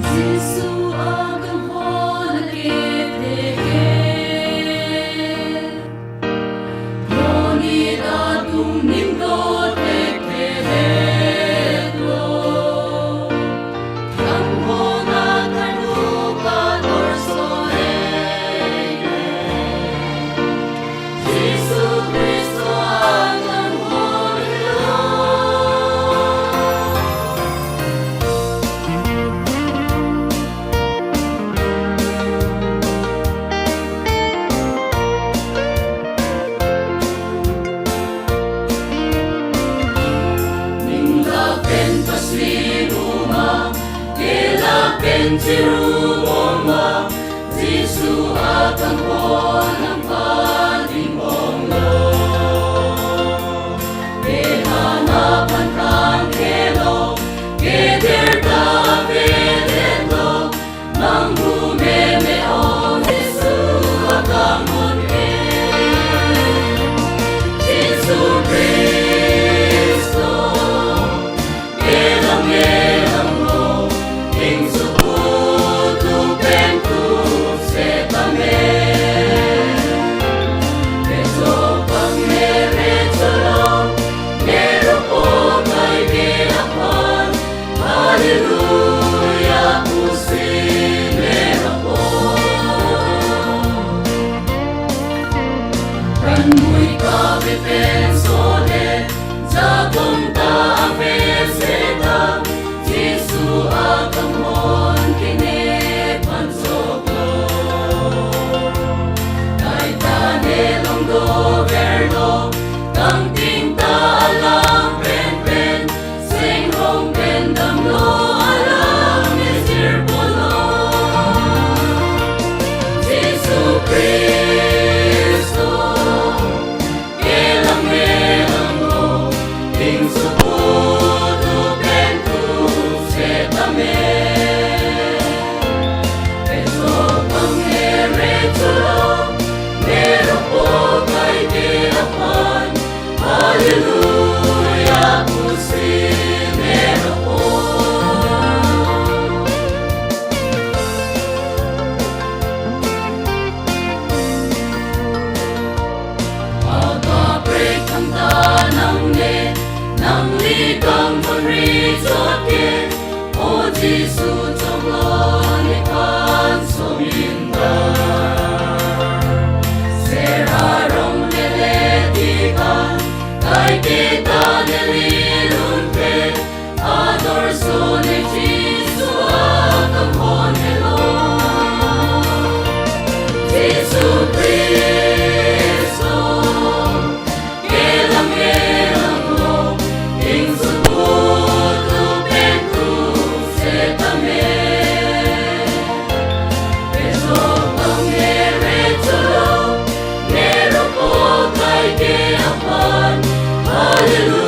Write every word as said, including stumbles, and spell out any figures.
Jisu akanghon akethe ke, monit atum ning dothekthedet lo. Kanghon akardu kadorso heile, Jisu Khristo akanghon lo. Ning lapen pasri boma, ke lapen chiru boma, Jisu akanghon nangpathingbomlo. Ke hana phan kangkelo, ke der ta avedetlo, manghu meme ong Jisu akanghon ke. Jisu Khristo, kelang kelang lo, ingsup utu pen tu setame. Kejok pangmere cholo, mero pokai ke aphan, Haleluya pusi mero po. Kanmui kave pen sole, jabom ta ave seta, Jisu akanghon kene phan choklo. Kaita ne long doverlo, kangting ta alam penpen, sengrong pen damlo alam ne jirpo lo. Jisu Khristo, kelang kelang lo, ingsup utu pen tu setame. Kejok pangmere cholo, mero pokai ke aphan, Haleluya pusi mero po. Akaprek tangta nangne, nangli kanghon ri chot ke, O Jisu choklo nephan sominda. Ser arong lele tikan, kaike ta neli lun pe, ador so ne Jisu akanghon helo. Jisu Khristo, kelang kelang lo, ingsup utu pen tu setame. Kejok pangmere cholo, mero pokai ke aphan, Haleluya.